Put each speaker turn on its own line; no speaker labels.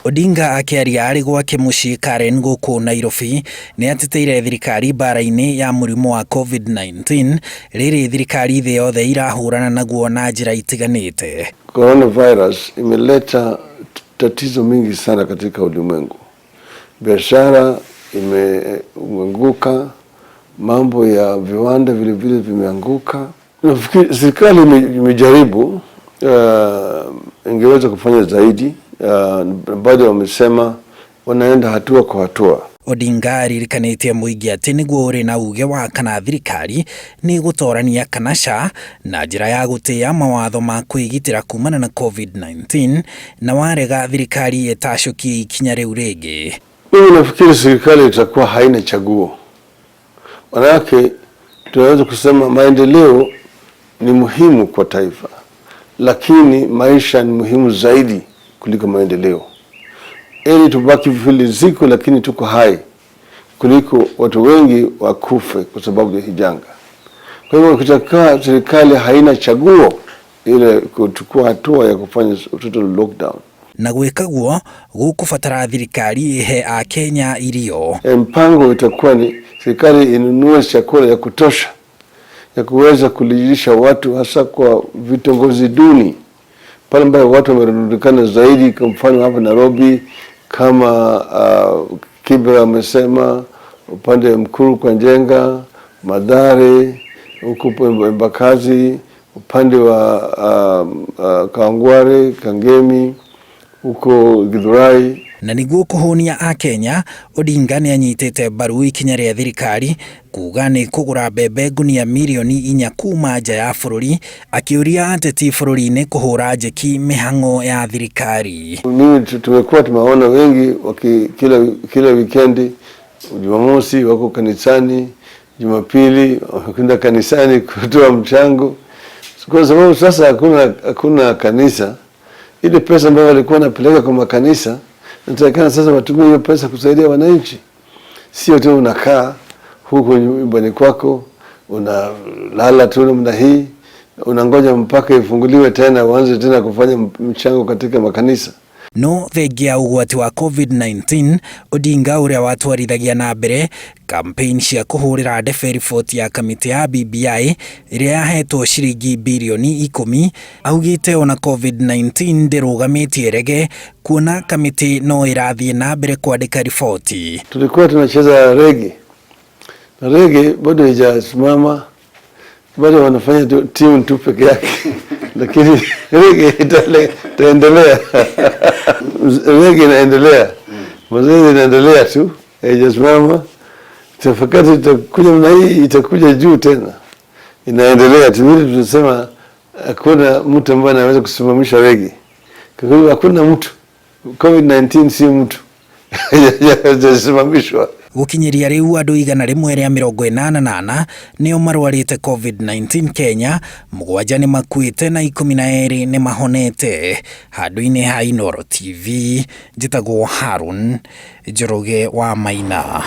Odinga akĩaria arĩ gwake mũciĩ Karen gũkũ Nairobi nĩ ateteire thirikari mbara-inĩ ya mũrimũ wa COVID-19 rĩrĩ thirikari thĩ yothe irahũrana naguo na njĩra itiganĩte.
Coronavirus imeleta tatizo mingi sana katika ulimwengu. Biashara imeanguka, mambo ya viwanda vile vile vimeanguka. Nafikiri serikali imejaribu, ingeweza kufanya zaidi. Bado wamesema wanaenda hatua kwa hatua.
Odinga aririkanĩtie mũingĩ atĩ nĩguo ũrĩ na uge wa kana thirikari nĩ ĩgũtorania kana ca na njĩra ya gũtĩĩa mawatho ma kwĩgitĩra kumana na COVID-19 na warega thirikari ĩtacũkie ikinya rĩu rĩngĩ.
Mimi nafikiri serikali itakuwa haina chaguo, manake tunaweza kusema maendeleo ni muhimu kwa taifa, lakini maisha ni muhimu zaidi kuliko maendeleo. Ili tubaki vile ziko, lakini tuko hai kuliko watu wengi wakufe kwa sababu ya hii janga. Kwa hivyo kitakaa serikali haina chaguo ile kuchukua hatua ya kufanya total lockdown.
Na gwĩka guo gũkũbatara thirikari ĩhe akenya irio.
Mpango itakuwa ni serikali inunue chakula ya kutosha ya kuweza kulilisha watu, hasa kwa vitongozi duni pale ambayo watu wamerundikana zaidi, kwa mfano hapa Nairobi kama Kibra amesema upande Mkuru kwa Njenga, Mathare, huku Embakasi, upande wa Kawangware, Kangemi, huko Githurai.
Na nĩguo kũhũnia akenya Odinga nĩ anyitĩte mbaru ikinya rĩa thirikari kuga nĩ kũgũra mbembe ngunia mirioni 4 kuma nja ya bũrũri, akĩũria ateti bũrũri-inĩ kũhũra njeki mĩhang'o ya thirikari.
Mimi tumekuwa tumeona wengi waki, kila wikendi Jumamosi wako kanisani, Jumapili wakwenda kanisani kutoa mchango, kwa sababu sasa hakuna kanisa. Ile pesa ambayo walikuwa wanapeleka kwa makanisa inatakikana sasa watumie hiyo pesa kusaidia wananchi, sio tu unakaa huko nyumbani kwako unalala tu namna hii, unangoja mpaka ifunguliwe tena uanze tena kufanya mchango katika makanisa.
No thengia ũgwati wa COVID-19, Odinga ũrĩa watwarithagia na mbere campaign cia kũhũrĩra ndebe riboti ya kamĩtĩ ya BBI ĩrĩa yahetwo ciringi birioni 10, augĩte ona COVID-19 ndĩrũgamĩtie rege kuona kamĩtĩ no ĩrathiĩ na mbere kwandĩka riboti.
Tulikuwa tunacheza reggae na reggae bado haijasimama, bado wanafanya tu timu tu peke yake, lakini reggae itaendelea. Reggae inaendelea, mazoezi inaendelea tu, haijasimama. Tafakati itakuja namna hii, itakuja juu tena, inaendelea tu. Vile tunasema hakuna mtu ambaye anaweza kusimamisha reggae, kwa hivyo hakuna mtu. COVID-19 si mtu hajasimamishwa.
Gũkinyĩria rĩu andũ 184 nĩo marwarĩte COVID-19 Kenya, 7 nĩ makuĩte na 12 nĩ mahonete. Handũ-inĩ ha Inooro TV, njĩtagwo Harun Njoroge wa Maina.